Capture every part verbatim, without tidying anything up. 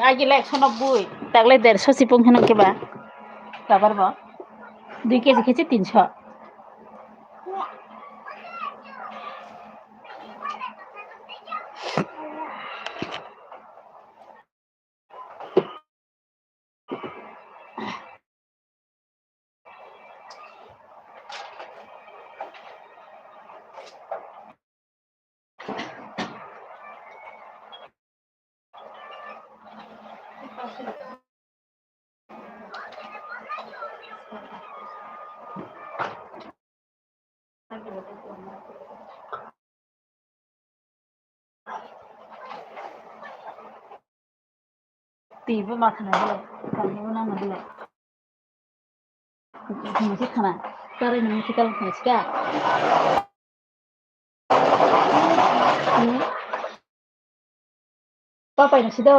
Agi le ekso nobboi, tagle derso sipung hino keba. Rabar bo dui kg khe se tinso. Twi bo ma khana belai, tangwi bo nang belai. Twi se khana, tarai nang se kalang khana sika. Hmm. Papai no sido.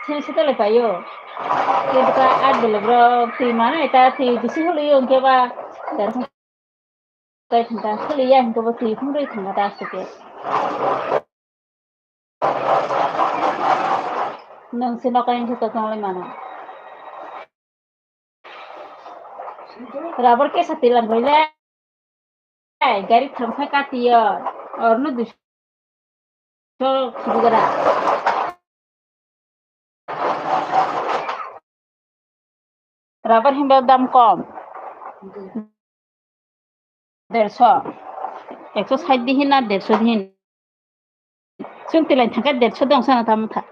Sini sita le payo. Kita ad belebro twi mana ita twi bisi hulu yung keba. Dar kai thangka khali ya hingke bo twi phung rwi thangka ta aswk ke. Nwng se nokai wngkhe kwchang lai mano. Rubber kesa tilang rwi le. Gari thangkha katiyo. Orno duiso. Sok subugra. Rubber himba dam kom. Derso. Ekso sait dihin na derso dihin. Chwng tilai thangkhe derso dong sana tamo tha.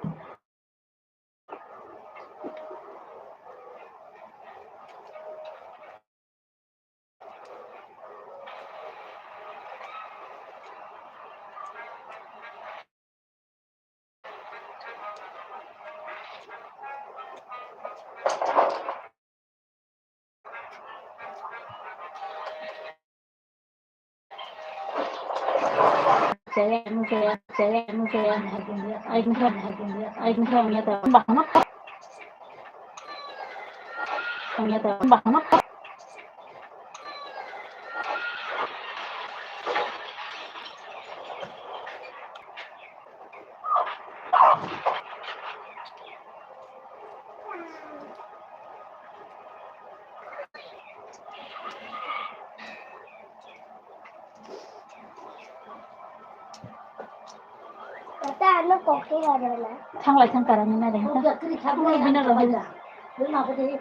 Tata, ano kokte gana na. Thanglai thang karani na de. Kokte kri thang na. Bina rohai. Bina rohai.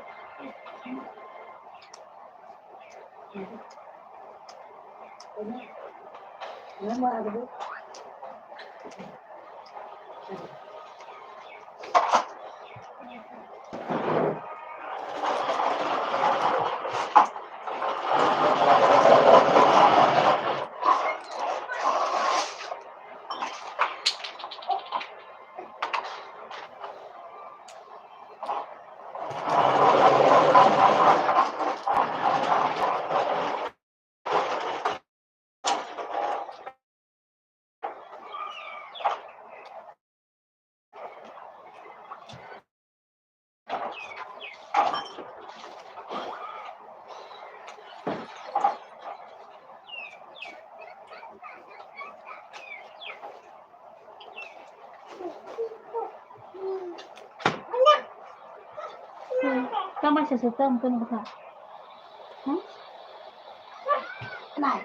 Tama se se tam tong bwkha. Hmm? Nai.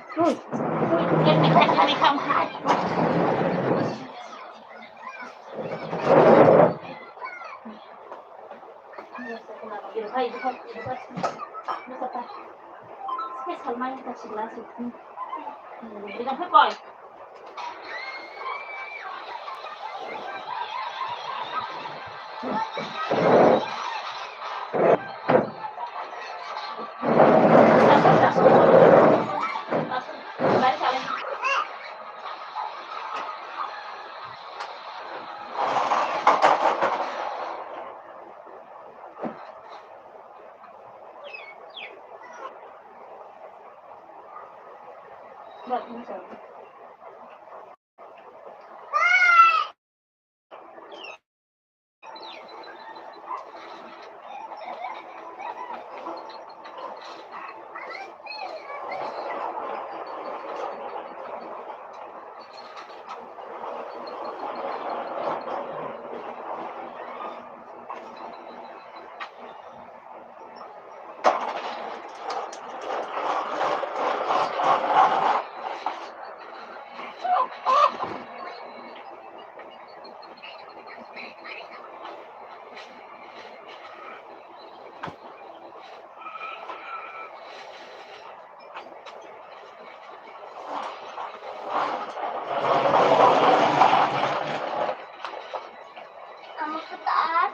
Amo kwtal.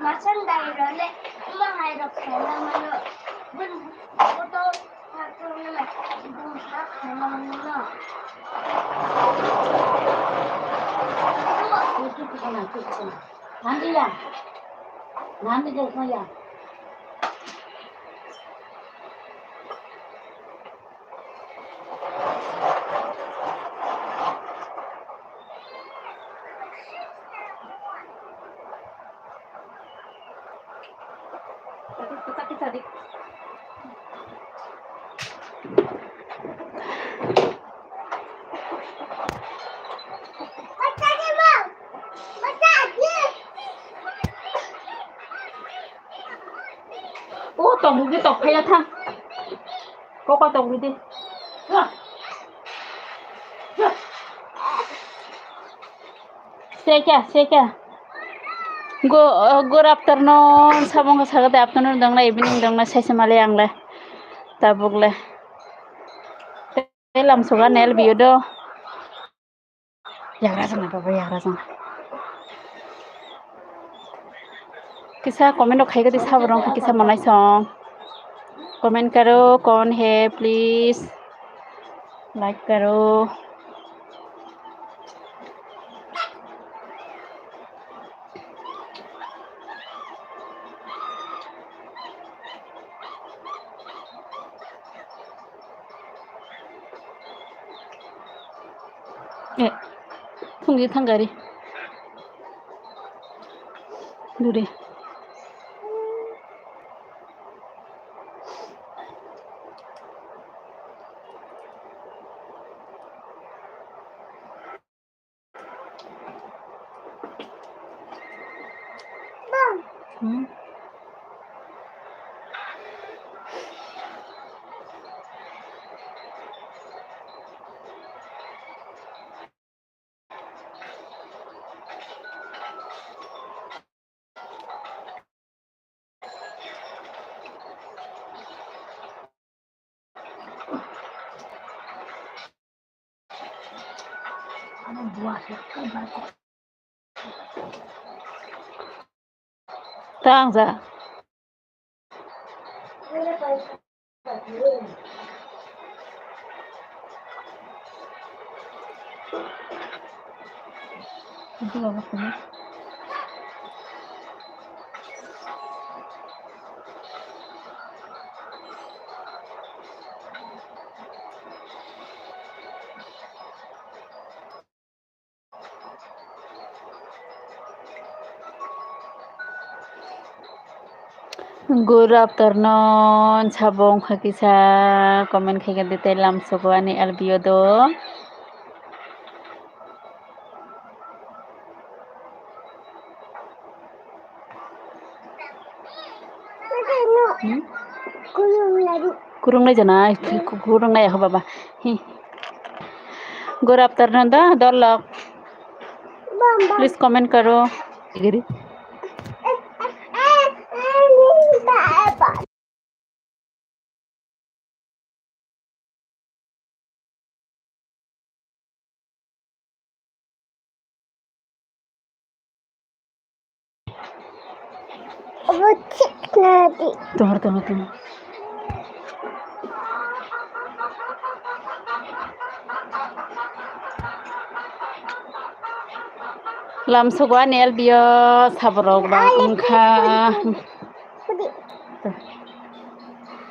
Machang dai role, ma hai rok khaina mano. Bun photo photo na bun ha khaina mano. Nanti ya. Nanti ya. O tok rwdi, tok phaiya thang. Kok o tok rwdi. Sekya, sekya. Go, uh, good afternoon. Sabong ka sagade afternoon dong na, evening dong na, saisa male ang le. Tabuk le. Te lam soga nel biyo do. Yagra jana baba, yagra jana. Kisa comment rok khai gadi sabo rong kisa manai song. Comment karo, kaun hai, please. Like karo. Eh, thungdi thang gari. Dure. Hmm. Tang ja. Good afternoon, sabo wngkha kisa comment khaikha detail lamsogo ani L B O do. Hmm? Kurung nai. Kurung nai jana, ku-, kurung nai ho baba. Hi. Good afternoon da, dolok. Bam, bam. Please comment karo. Giri. Abo thik na di. Tongo, tongo, tongo. Lamsogo ani L B o saborok ba wngkha. Hudi. Hudi.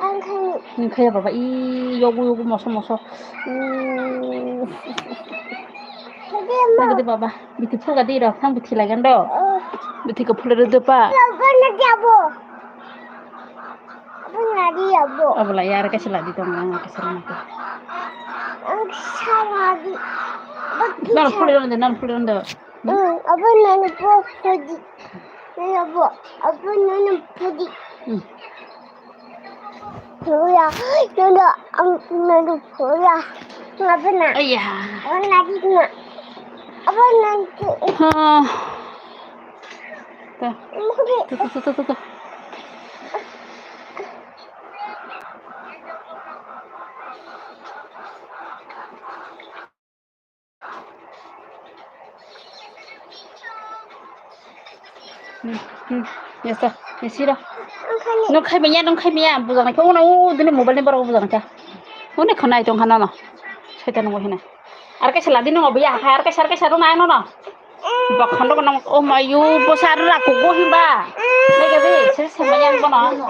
Ang khai. Ang khai baba, i yogo, yogo, moso, moso. Hudi ma. Nagadi baba, biti phulga di rok, thang biti lagan do. Oh. Biti ko phulga do pa. Logo na jabo. Abo nari abo. Abo la yar kaisa ladi tong ang kaisa ladi. Ang saradi. Nan phulga do, nan phulga do. Hmm, abo nani po phulga di. Nana bo, abo nana pudi. Hmm. Pura, nana ang nana pura. Ngabana. Ayah. Abo lagi na. Abo nanti. Ah. Tuh. Mudi. Tuh, tuh, tuh, tuh, tuh, tuh. Hmm, hmm. Yasa, yasira. Ang khai. Nung khai manya, nung khai manya. Bujang khe, ono, o, dini mobile ni borok bujang khe. Oni khonai tong khana no. Saitan nungo hina. Ar kaisa ladi nungo biya, ar kaisa, ar kaisa rung ai no no. Bakhando kono, o mayu, bosa ar ra kugo himba. Nega bi, se se manya bono.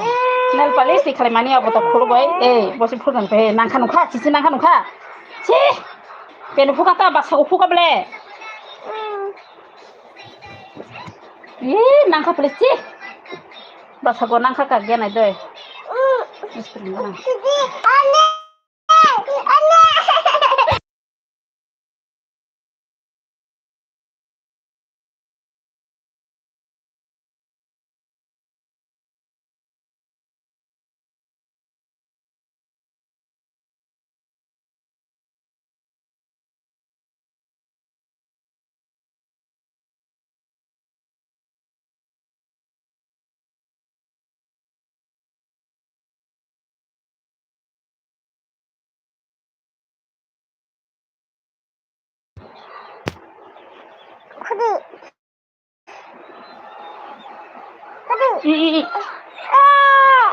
Nail polish ti khalai mani abo to khulugoi. Eh, bosi phulgan pe, nangkha nukha, chichi nangkha nukha. Chi. Kenu phuka ta, basa ko phuka ble. Ih, nangkha pele chi. Basa go nangkha ka genai doi. Khudi. Khudi. I, i, i. Ah!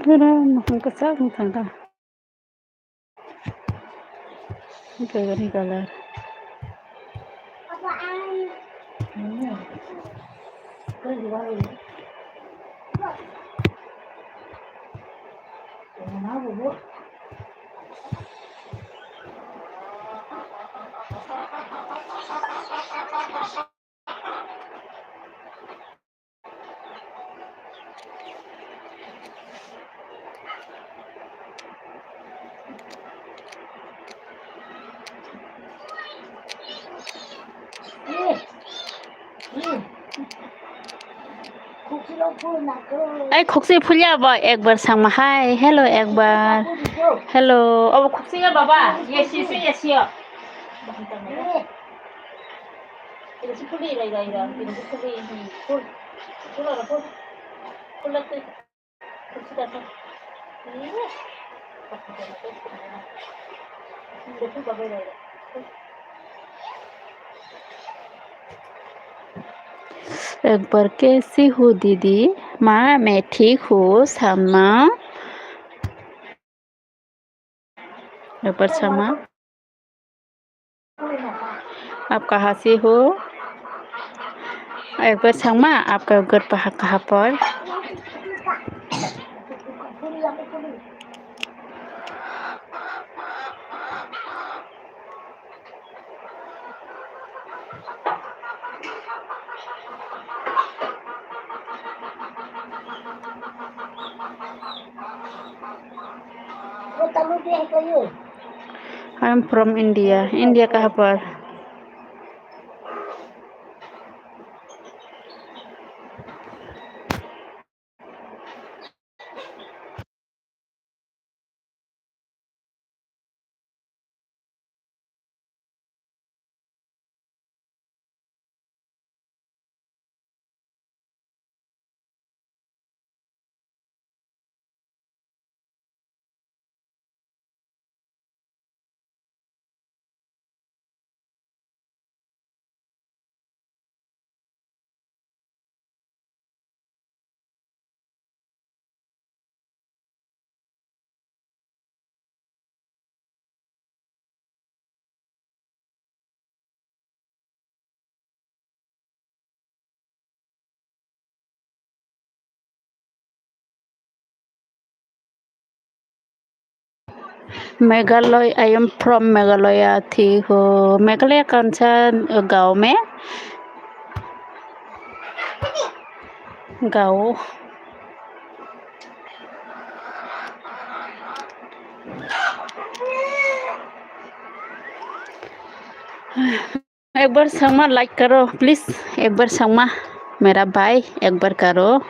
Pura mukhang kwchak wng thangkha. Begani colour. Ai, khokse phulya ba, ekbar sangma hai. Hello, ekbar. Hello. Abo khokse ya baba. Yes, yes, yes, yes. एक बार कैसी हो दीदी? माँ, मैं ठीक हूँ, समा। एक बार समा। आप कहाँ से हो? एक बार समा, आपका घर पहा-, कहाँ पर? I am from India. India कहाँ पर? Meghalaya, I am from Meghalaya, ठीक हो। मेघालय कौन सा गांव में? गांव। एक बार संगमा like करो please, एक बार संगमा मेरा भाई एक बार करो।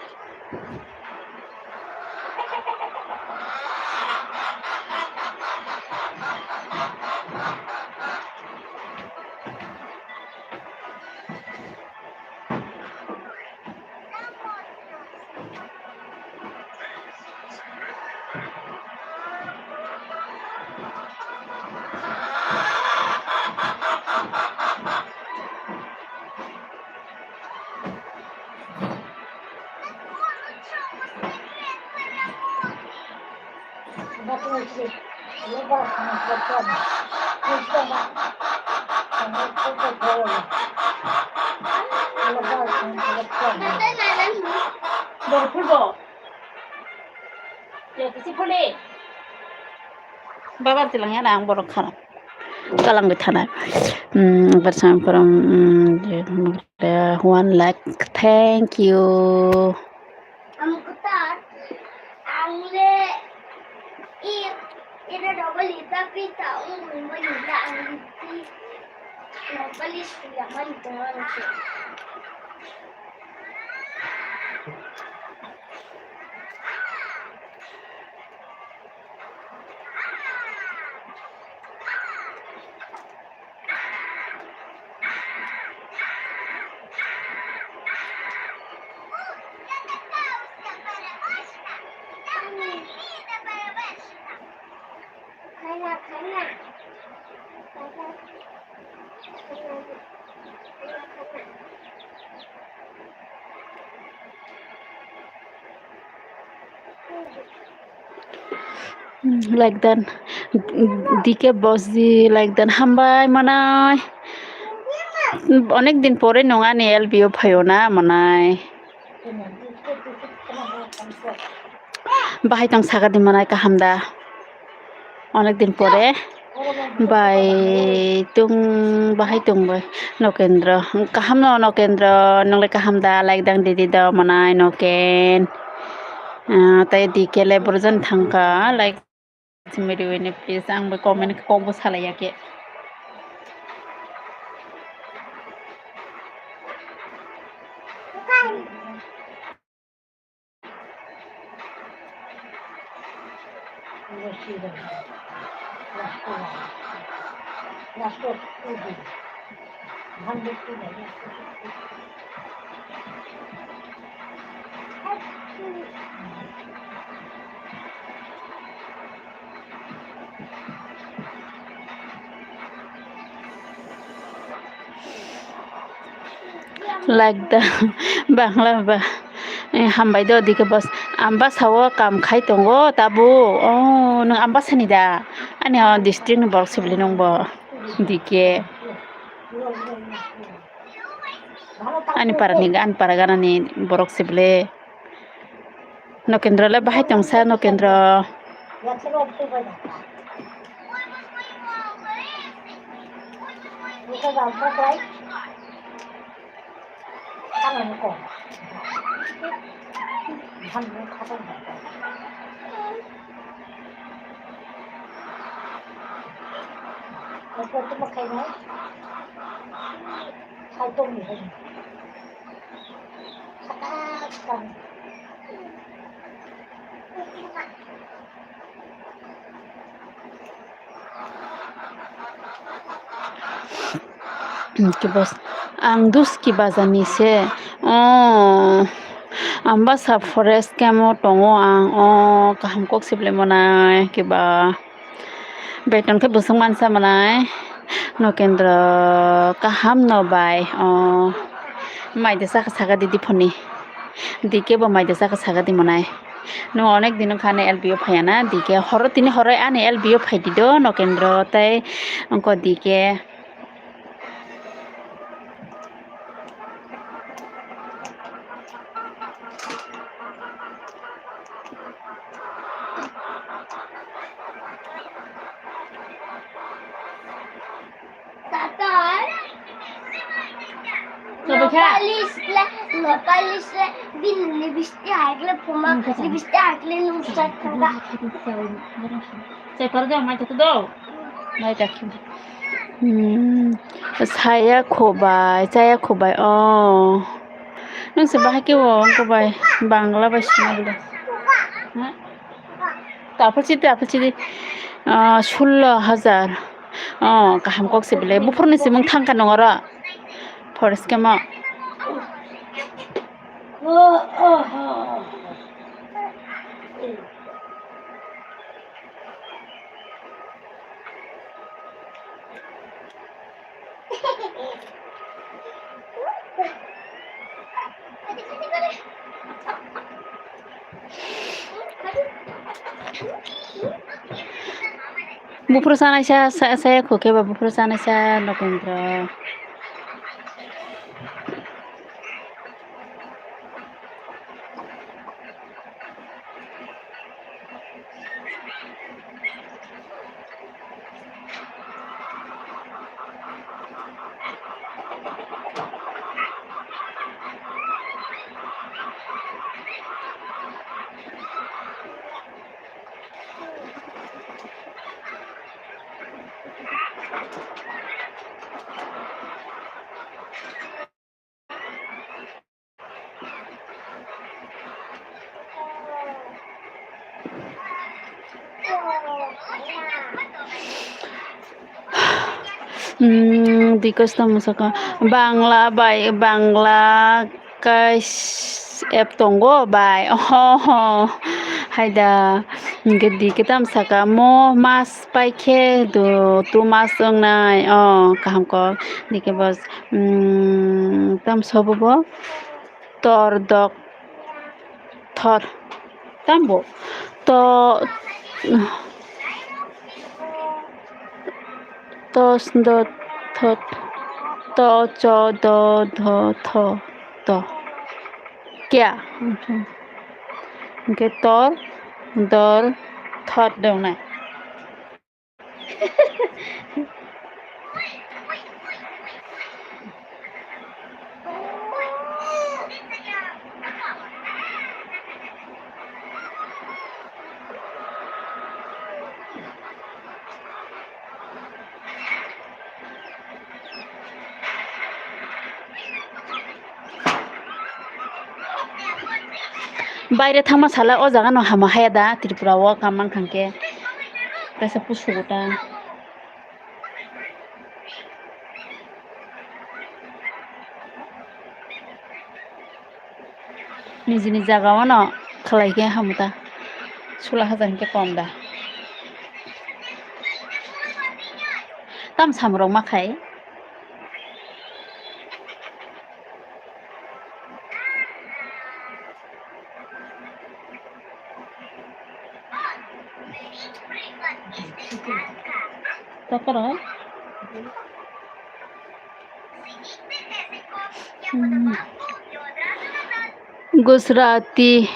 Baba tilang ya na ang borok khana. Kalang bai thana. Hmm, bersama from, hmm, one lakh. Thank you. Ang kutar, ang le, i, ina double ita pita, ang gulma nila, ang lipi, double is pila man ito, ano siya. Like dan, D K Bosji, like dan, hambai manai. Onek din pore nung ani L B o phaio na manai. Bahai tong saka di manai kaham da. Onek din pore. Bai tung, bahai tung bai. Nokendro. Kaham no Nokendro. Nongle kaham da, like dang didi do manai Noken. Ah, tai D K le borjan thangka, like simi riwini please. Ang bai comment kok bo salai ya ke. Like da Bangla ba. Eh, hambai do dike bos. Ambasa o kam khai tongo tabuk. Oh, nwng Ambasa ni da? Ani o district ni borok sibili nwng bo. Dike. Ani para ni, ani para gana ni borok sibili. Nokendra le bahai tongsa, Nokendra. Ang Duski bazar ni se. Oh, Ambasa forest camp o tongo ang. Oh, kaham kok se belai monai kiba. Beton khe bwswk mansa manai. Nokendra kaham no bai. Oh, mai de saka saka didi phone. Dike bo mai de saka saka di monai. No onek din wngkha ani L B o phaiya na. Dike horo tini horo ani L B o phai di do Nokendra tei wngko dike. Tata. Tata. Lokalis le, lokalis le, bin libisti hakle puma, hmm, tata. Libisti hakle nung sa tata. Sai parda mai tata do. Mai tata. Hmm. Saya khobai, saya khobai. Oh. Nung se bahai ke wo, khobai. Bangla bai sini bela. Ha? Apple chidi, apple chidi. Ah, sullo hajar. Oh, kaham kok se belai. Buphurni simung thangkha nong oro. Forest kemo. Buphuru sanai sa, sa, saya kho khe ba buphuru sanai sa Nokendra. Hmm, request tamo saka Bangla bai, Bangla kai app tongo bai. Oho, haida. Hingke di kitam saka mo mas paikhe do tu mas wngnai. Oh, kaham kok. Dike bos. Hmm, tam sobo bo. Tor dok thor. Tambo. To, tos do thot. To cho do dho tho to. Kya? Hingke tor dor thot dongnai. Baire thangma sala o jaga no hama haya da, Tripura o kam mang thang khe. Kaisa pusugo ta. Nijini jaga o no khlai khe hamu ta. Sula hajar hinkhe kom da. Tam samrok ma khai. Taparoi. Hmm. Gujarati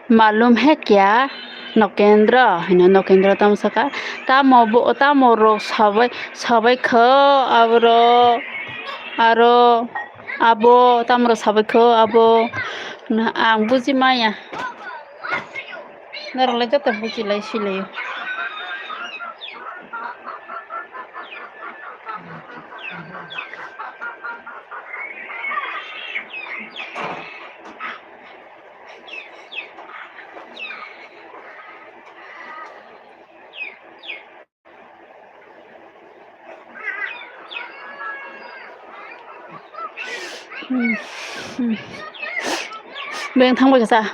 malum hai kya? Nokendra, hino Nokendra tamo saka. Tamo bo, tamo rok sabai, sabai kho aboro, aro abo, tamo rok sabai kho abo. Na, ang buji maya. Norok lai joto buji lai si lai. Hmm, hmm. Beng thang bai kasa.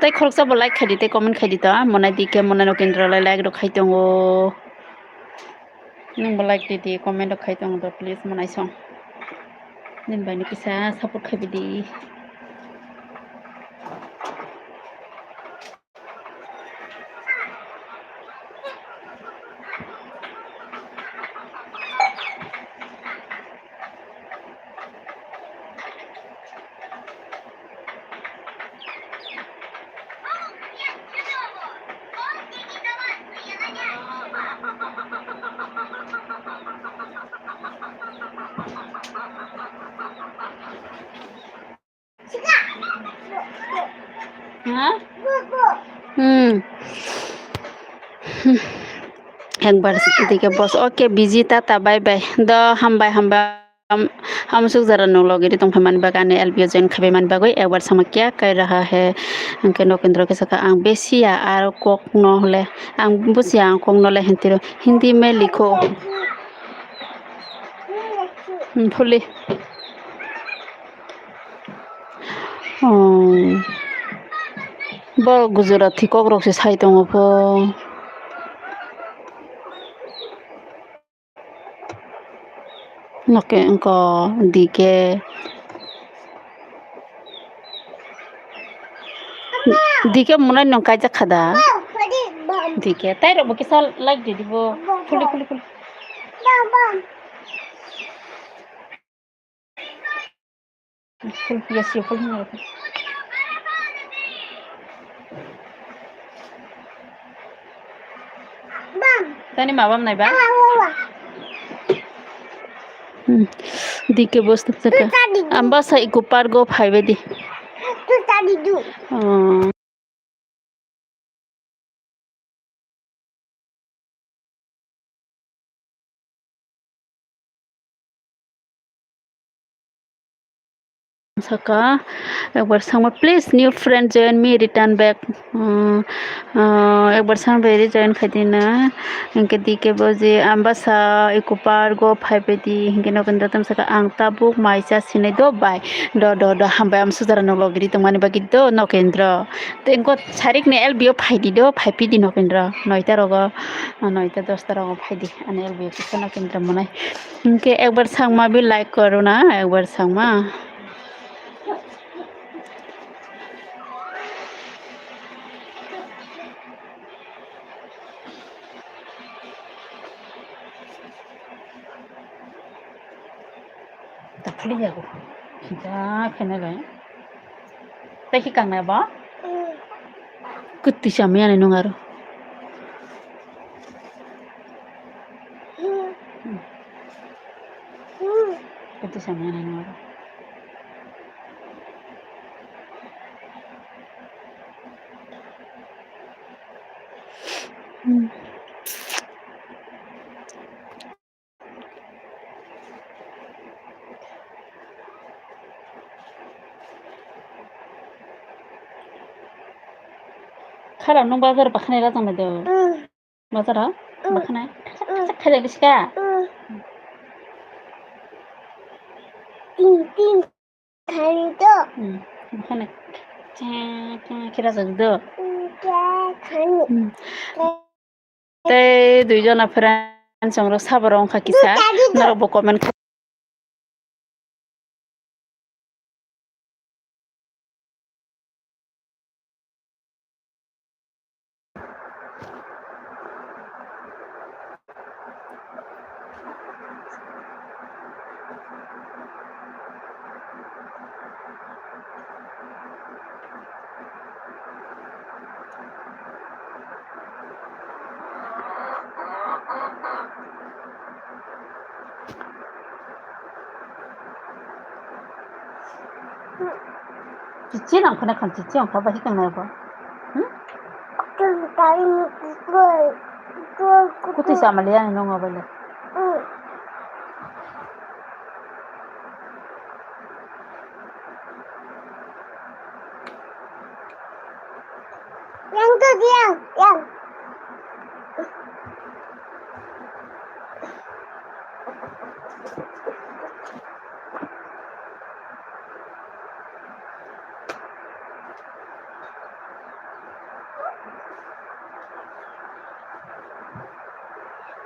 Tei khoroksa bo like khai di, tei comment khai di to. Monai D K, Monai Nokendra lai like rok khai tongo. Nungbo like di di, comment rok khai tongo to, please, Monai song. Nini bai ni kisa support khai di. Ha? Hmm. Ekbar dike bos. Okay, busy, tata, bye bye. Do, hambai, hambai. Ham-, hamsuk jora nung logi ri tong phaimani bagwi, ani L B o join khaibaimani bagwi ekbar sama kya kai raha hai. Hwnkhe Nokendra khe sakha, "Ang besiya aro kok no le, ang busiya ang kok no le hintiro, Hindi mein likho." Hmm, phuli. Oh. Borok Gujarati kokrok se sai tongo pho. Noke wngko D K. D K monai nong kaijak kha da. D K tai rok bo kisa like di di bo. Phuli, phuli, phuli. Phul, yes, yes, phul hinwi rw. Tani mabam nai ba? Hmm. D K bos tuk saka. Ambasa eco park o phaibai di. Oh. Saka, ekbar sangma, please new friend join me, return back. Hmm, ah, ekbar sangma bai join khaidi na. Hinkhe D K bo je Ambasa eco park o phaibai di. Hinkhe Nokendra tam saka, "Ang tabuk maisa sinai do bai." Do, do, do, hambai, amsuk jora noklo giri tongmani bagwi do, Nokendra. Tei wngkha sarik ni L B o phaidi do, phaiphidi Nokendra. Noita rogo, noita dosta rogo phaidi. Ani L B o kisa Nokendra monai. Hinkhe ekbar sangma bi like koro na, ekbar sangma. Takhli jago. Sida khene lai. Tei khi kangnai ba? Kwtwi chamani nung aro. Kwtwi chamani nung aro. Khalam nung bazar bakhanai rajak nai do. Bazar ha? Makhana. Khaja biska. Tin, tin. Khani to. Hmm. Makhana. Cha, cha, khera jadu. Cha, khani. Hmm. Tei duijona friends chongrok saborok wngkha kisa, norokbo comment kha. Chichi nang khone kham chichi ongkha bai kang nai bo. Hmm? Kuti sa mali ani nongo bale. Yang tu dia, yang.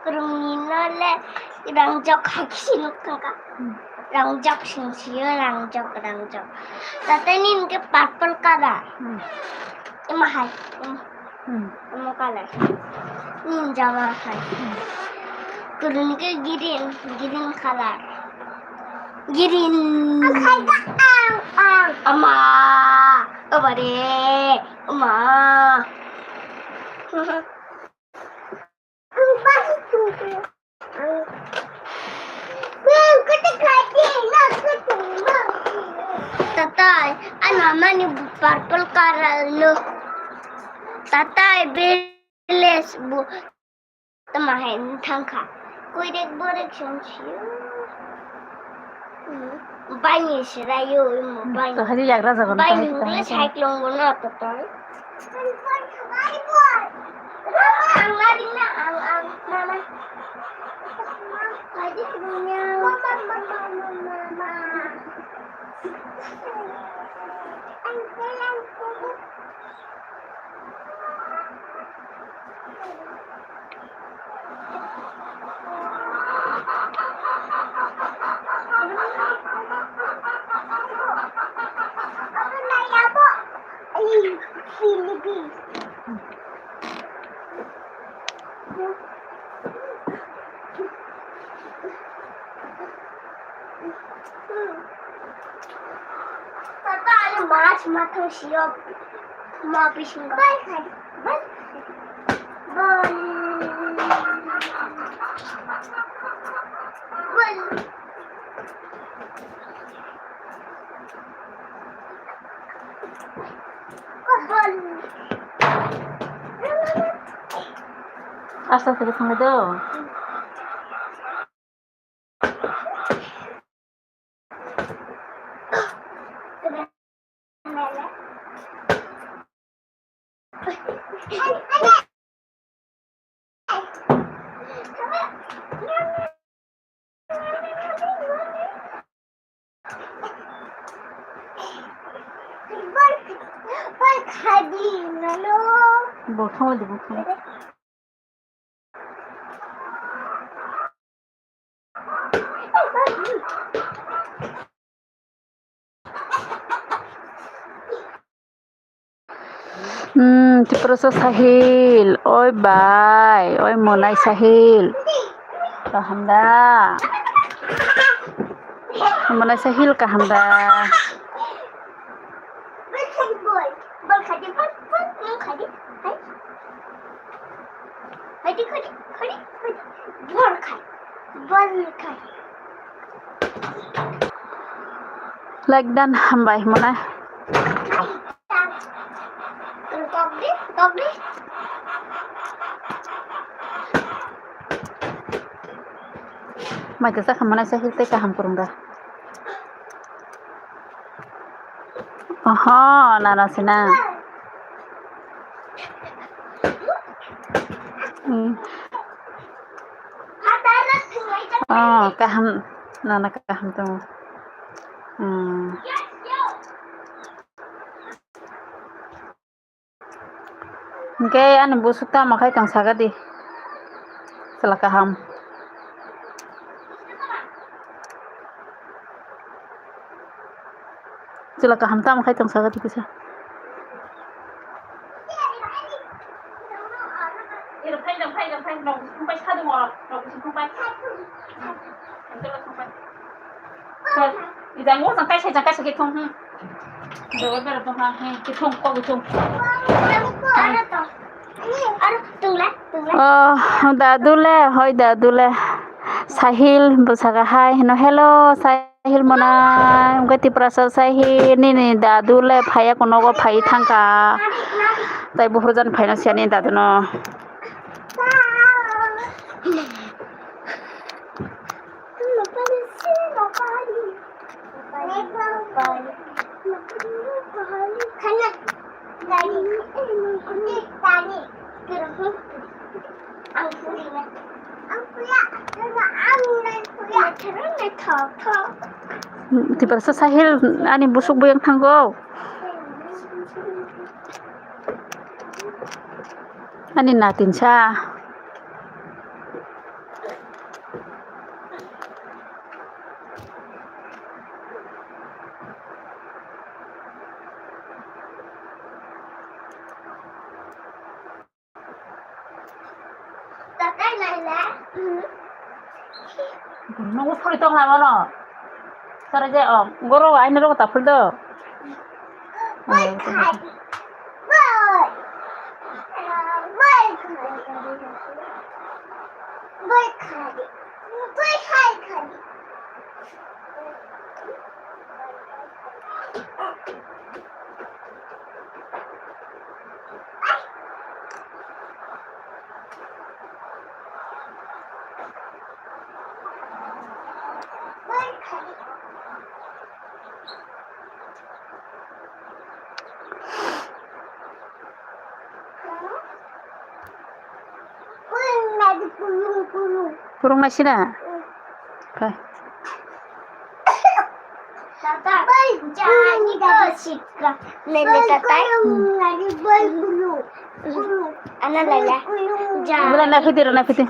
Kwrwngni no le rangjak hai khe se nuk thangkha. Hmm. Rangjak sing sio, rangjak, rangjak. Tatai nini khe purple colour. Hmm. Ema hai, ema. Hmm. Ema colour. Nini jama hai. Hmm. Kwrwngni khe green, green colour. Green. Ang khai ka, ang, ang. Ama, abare, ama. Tatai, ano mani purple colour no. Tatai, village bu. Tama hai thangkha. Koirek borek song sio. Baini sirayo imo baini. To hadi yagra jagon. Baini hule cyclone gono to to. Ang lading na ang ang mama. Hadi punya. Mama mama mama. Ang sayang. Tata, ani mach mathang siyok ma bisingo. Bal khai, bal khai. Bal. Bal. Bal. Asta asta khe thangwi do. Bo thangwi di, bo thangwi. Hmm, Tiprasa Sahil, oi bai, oi monai Sahil. Kaham da? Monai Sahil kaham da? Bol khai di, bol, bol, nung khai di, hai. Khai di, khai di, khai di, khai di. Bol khai, bol khai. Like dan hambai mona. Tok di, tok di. Mai kisa khamana sa hil tei kaham kurung da. Oho, nana sina. Hmm. Oh, kaham, nana kaham tongo. Hmm. Hwnkhe ani busuk tamo khai tong saga di. Chwla kaham. Chwla kaham tamo khai tong saga di kisa. Ijang o jang kaisa jang kaisa khe thung, hmm. Dawa bera tong ha, hmm, khe thung, kok khe thung. Oh, dadu le, hoi dadu le. Sahil bwsaka hai hino, "Hello, Sahil mona." Wngkhe Tiprasa Sahil, nini dadu le phaiya ko nogo phai thangkha. Tai buphuru jani phaina siya nini dadu no. Tiprasa Sahil ani busuk buyang thango. Ani natin sa. Nungo sori tong lama no. Sori je, oh, goro aino rogo ta phul do. Kurung nai sina. Kai. Nene tatai. Ana lala. Bula na khiti ro na khiti.